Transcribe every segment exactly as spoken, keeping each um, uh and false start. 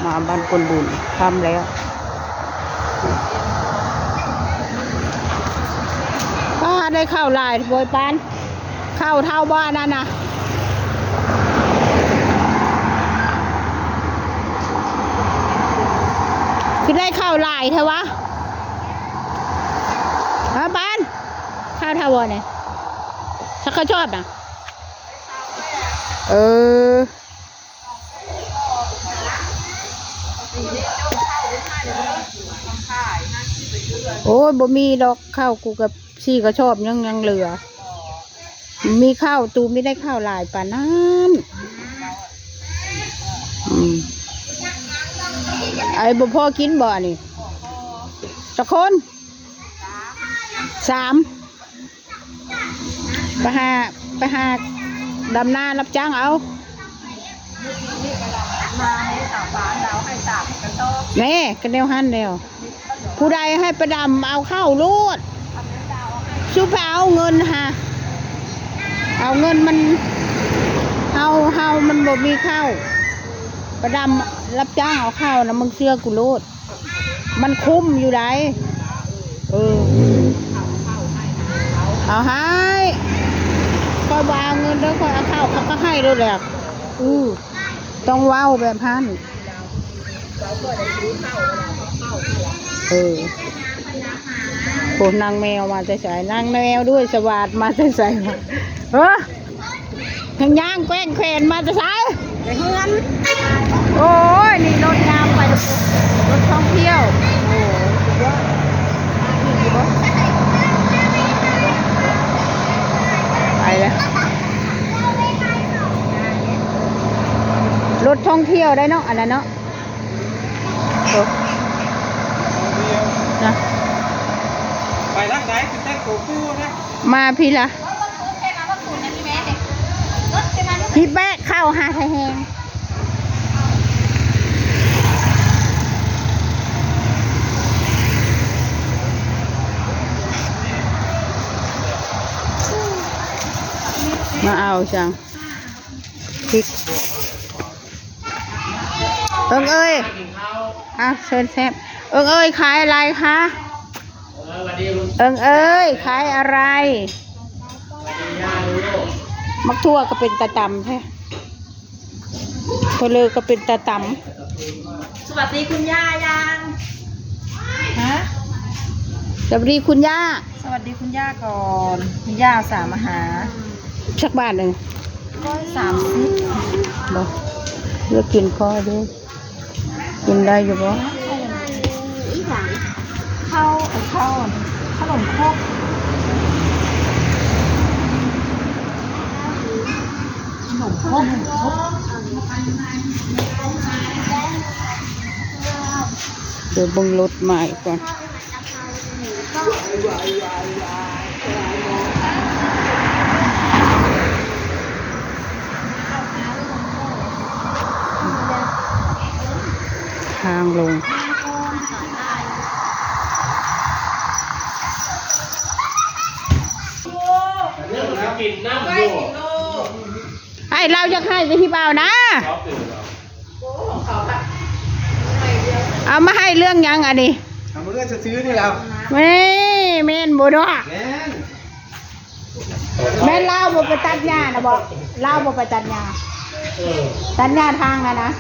มาบ้านคนบุญ ค่ำแล้ว ป้าได้ข้าวหลายบ่อยปาน ข้าวเท่าบ้านนั่นนะ คือได้ข้าวหลายแท้วะ ฮะปาน ข้าวเท่าบ่เนี่ย ถ้าเขาชอบนะ เออ โอ้ย บ่มีดอก ข้าวกูกับสี่กระสอบยัง ยังเหลือ มีข้าว ตูไม่ได้ข้าวหลายปานนั้น อืม ไอ้บ่พอกินบ่อันนี้ จักคน สาม ไปหา ไปหาดำนารับจ้างเอา มาให้สามบาท เราให้สามกระสอบ แน่ ก็แนวหั้นแล้ว ผู้ใดให้ไปดำเอาข้าวโลด สู้ไปเอาเงินหา เอาเงินมัน เฮา เฮามันบ่มีข้าว ไปดำรับจ้างเอาข้าวนะ มึงเชื่อกูโลด มันคุ้มอยู่ได เออ เอาให้ ข้อยบ่เอาเงินเด้อ ข้อยเอาข้าว เขาก็ให้โลดแหละ อือ ต้องเว้าแบบนั้น เออ โอ้ นางแมวมาแต่ไส นางแมวด้วยสวัสดมาแต่ไสวะ เออ ยังย่างแกว่งแขนมาแต่ไส ไปเฮือน โอ้ย นี่รถงามไป รถท่องเที่ยว โอ้ สุดยอด ไปแล้ว รถท่องเที่ยวได้เนาะ อันนั้นเนาะ โอ้ นะ ไปทางไหน คือแต่งตัวคู่นะ มาพี้ละ พี้แบกเข้าหาไทยแฮง มาเอาจัง พริก เอิงเอ้ย อ่ะ เชิญแซบ เอิงเอ้ย ขายอะไรคะ เอิงเอ้ย ขายอะไร มักทั่วก็เป็นตาตำแท้ เพอเลยก็เป็นตาตำ สวัสดีคุณย่ายัง ฮะ สวัสดีคุณย่า สวัสดีคุณย่าก่อน คุณย่าสามมาหา สักบาทหนึ่ง ร้อยสามสิบ บ่ เลือกกินข้อเด้อ กินได้อยู่บ่ อีหยัง ข้าว ไอ้ข้าว ขนมครก ขนมครก เดี๋ยวเบิ่งรถมาอีกก่อน ทางลง เรื่องมันกินน้ำอยู่ ไอ้เราอยากให้ไปที่บ่าวนะ เอามาให้เรื่องหยังอันนี้ เอามาเอื้อซื้อนี่แล้ว แม่แม่นบ่ดอก แม่น แม่นลาวบ่ไปตัดหญ้านะบ่ ลาวบ่ไปตัดหญ้า เออ ตัดหญ้าทางนะนะ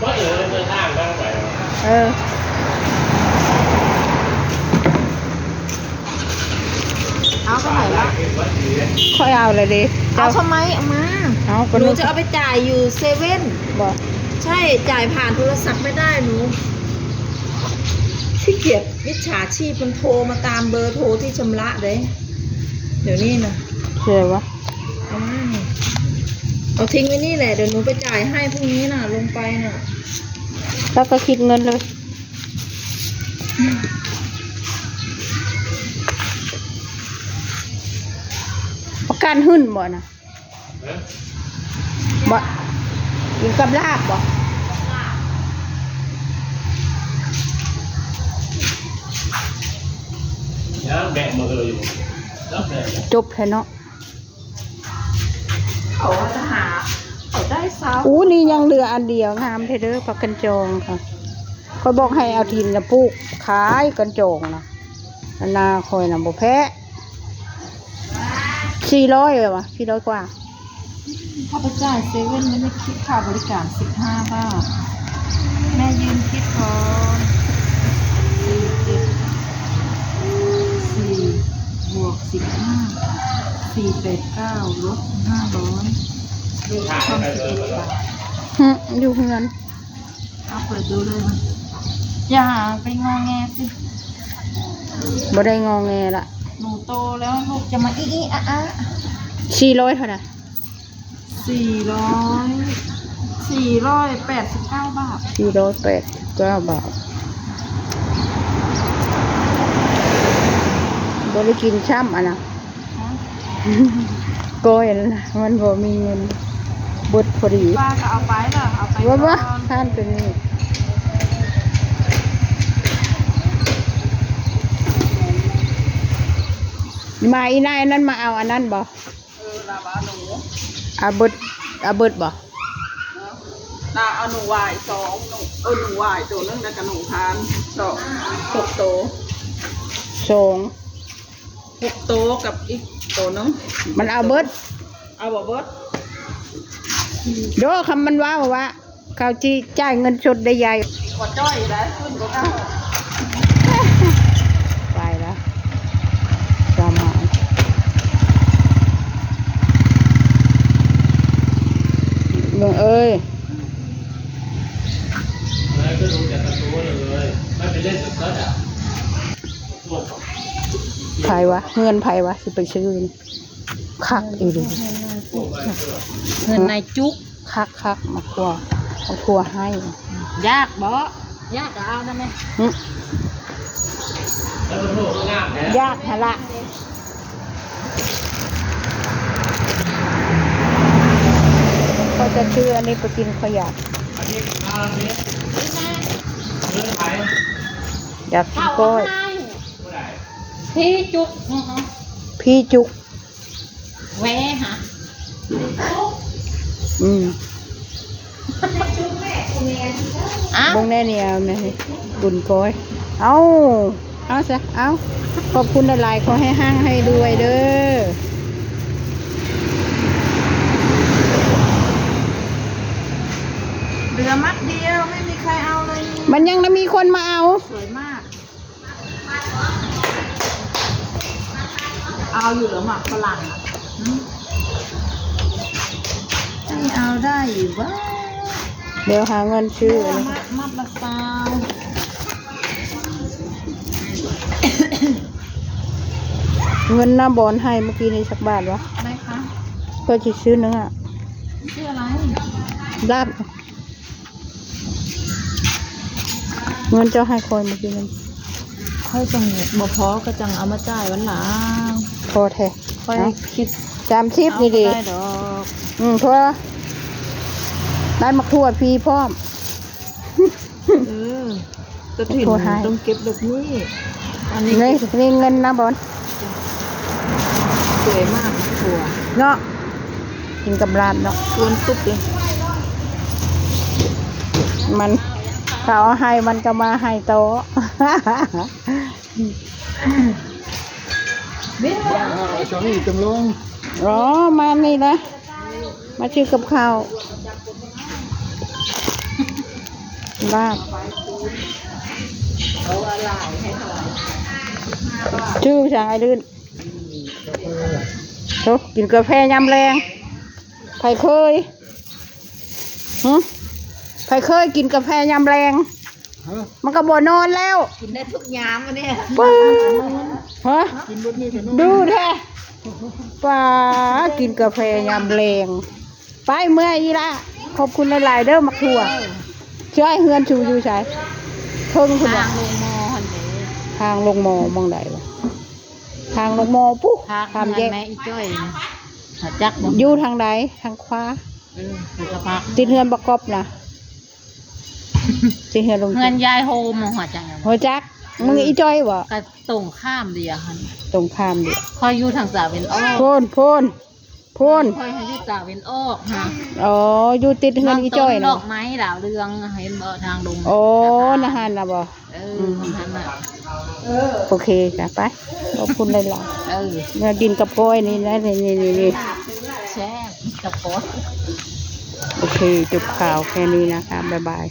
บ่เออ เดินทางทางไป เออ เอาเท่าไหร่ละ ค่อยเอาเลยดิ เอาทำไม เอามา เอาก็ หนู นึก จะเอาไปจ่ายอยู่เซเว่น บ่ ใช่ จ่ายผ่านโทรศัพท์ไม่ได้หนู ขี้เกียจ มิจฉาชีพมันโทรมาตามเบอร์โทรที่ชำระเด้ เดี๋ยวนี้นะ เชื่อวะ เอามา เอาทิ้งไว้นี่แหละ เดี๋ยวหนูไปจ่ายให้พรุ่งนี้น่ะ ลงไปน่ะ แล้วก็คิดเงินเลย ประกันหึ้นบ่นะ บ่ กินกับลาบบ่ ย่างแบะมาเลยอยู่ แล้วแต่ จบแท้เนาะ เขาว่าจะหา เขา ได้สาว อู้ นี่ยังเหลืออันเดียว งามแท้เด้อ ผักกันจองค่ะ ข้อยบอกให้เอาถิ่มน่ะปลูกขายกันจองน่ะ อันนาข้อยน่ะบ่แพ้ สี่ร้อย เลยวะ สี่ร้อย กว่า ข้าพเจ้าเซเว่นไม่ได้คิดค่าบริการ สิบห้า บาท แม่ยืนคิดก่อน สี่ เจ็ด สี่ บวก สิบห้า สี่ แปด เก้า ลบ ห้าร้อย เหลือทอน สิบเอ็ด บาท หึ อยู่เฮือน เอาเปิดดูเลย อย่าไปงอแงสิ บ่ได้งอแงละ หนูโตแล้ว ลูกจะมาอิอิอะอะ สี่ร้อย เท่าไหร่ สี่ร้อย สี่ร้อยแปดสิบเก้า บาท สี่ร้อยแปดสิบเก้า บาท บ่ได้กินซ้ำอะนะ ฮะ ก้อยนั่นนะ มันบ่มีเงิน เบิดพอดี ป้าก็เอาไปเหรอ เอาไป ว่าว่า ก่อน ท่านเป็นนี่ มาอีนายนั่นมาเอาอันนั้นบ่ เออ ลาวาหนู อาเบิด อาเบิดบ่ นะ เอาหนูวายสอง หนู เออ หนูวายตัวหนึ่ง แล้วก็หนูทานสอง หกโต สอง หกโตกับอีกตัวหนึ่ง มันเอาเบิด เอาบ่เบิด โด คำมันว่าว่า เขาจิจ่ายเงินสดได้ใหญ่ ขอจ้อยได้ขึ้นกว่าเก่า ไปแล้ว สมาน เบิ่งเอ้ย ไผวะ เฮือนไผวะ สิไปซื้อนี่ คักอีหลี เฮือนนายจุก คักคัก มาครัว มาครัวให้ ยากบ่ ยากก็เอาได้ไหม หึ ยากหั่นละ ก็จะซื้ออันนี้ไปกิน ข้อยอยาก อยากกินกล้อย พี่จุก พี่จุก แวะหา อืม อ่ะ เบิ่งแน่นี่ เอาแม่ บุญกล้อย เอา เอาซะ เอา ขอบคุณหลายๆ ขอให้ฮั่งให้รวยเด้อ เหลือมัดเดียว ไม่มีใครเอาเลย มันยังมีคนมาเอา สวยมาก เอาอยู่เหรอหมากฝรั่งอะ หืม ไม่เอาได้อยู่บ้าง เดี๋ยวหาเงินซื้ออันนี้ มัด มัดละซาว เงินน้าบอลให้เมื่อกี้นี้สักบาทวะ อะไรคะ เพื่อจะซื้อเนื้อ ซื้ออะไร ลาบ เงินเจ้าให้ข้อยเมื่อกี้นั้น ข้อยจังบ่พอก็จังเอามาจ่ายวันหลัง พอแท้ ข้อย เอ้า คิด สามสิบ เอา นี่ดิ บ่ได้ดอก อืม พอ ได้หมากถั่วฟรีพร้อม เออ กระถิ่น โทรหา ต้องเก็บแบบนี้ อันนี้ นี่ นี่เงินนะบอล สวยมากนะถั่ว เนาะ กินกับลาบเนาะ กวนตุ๊บเลย มัน เขาเอาให้มันก็มาให้โตะ เอาช่องนี้จำลอง อ๋อ มานี่นะ มาซื้อกับข้าว ลาบ ชื่อช่างไอ้ลื่น โอ้ กินกาแฟยามแลง ไผเคย หึ ไผเคยกินกาแฟยามแลง ฮะ มันก็บ่นอนแล้ว กินได้ทุกยามอันเนี้ย ปึ้ง ฮะ กินเบิดมื้อก็นอน ดูแท้ ป้า กินกาแฟยามแลง ไปเมื่อยอีหละ ขอบคุณหลายๆ เด้อ หมากถั่ว เออ ช่วยเฮือนชูอยู่ไส เทิงพุ้นบ่ ทางลงมอหั่นเด้ ทางลงมอหม่องใดวะ ทางลงมอปุ๊ พัก ข้ามแยก เฮือนแม่อีจ้อยนะ หาจักบ่ อยู่ทางใด ทางขวา เออ เดี๋ยวก็พัก ติดเฮือนบ่กอบนะ ติดเฮือนลุง เฮือนยายโฮมหัวจัก หัวจัก มึงอีจ้อยบ่ ก็ตรงข้ามเดียวหั่น ตรงข้ามเดียว ข้อยอยู่ทางตะเวนออก โพน โพน พูน ค่อยให้อยู่ตาเวนออกฮะ อ๋อ อยู่ติดเฮือนอีจ้อย ดอ เนาะ กไม้ดาวเรืองเห็นบ่ทางดง โอ้นะฮันนะบ่ เออของท่านน่ะ โอเคจ้ะ ไป ขอบคุณหลาย เออ ๆเนี่ยกินกับก้อยนี่นะ นี่นี่นี่นี่ แซ่บกับปอด โอเค จบข่าวแค่นี้นะคะ บ๊ายบาย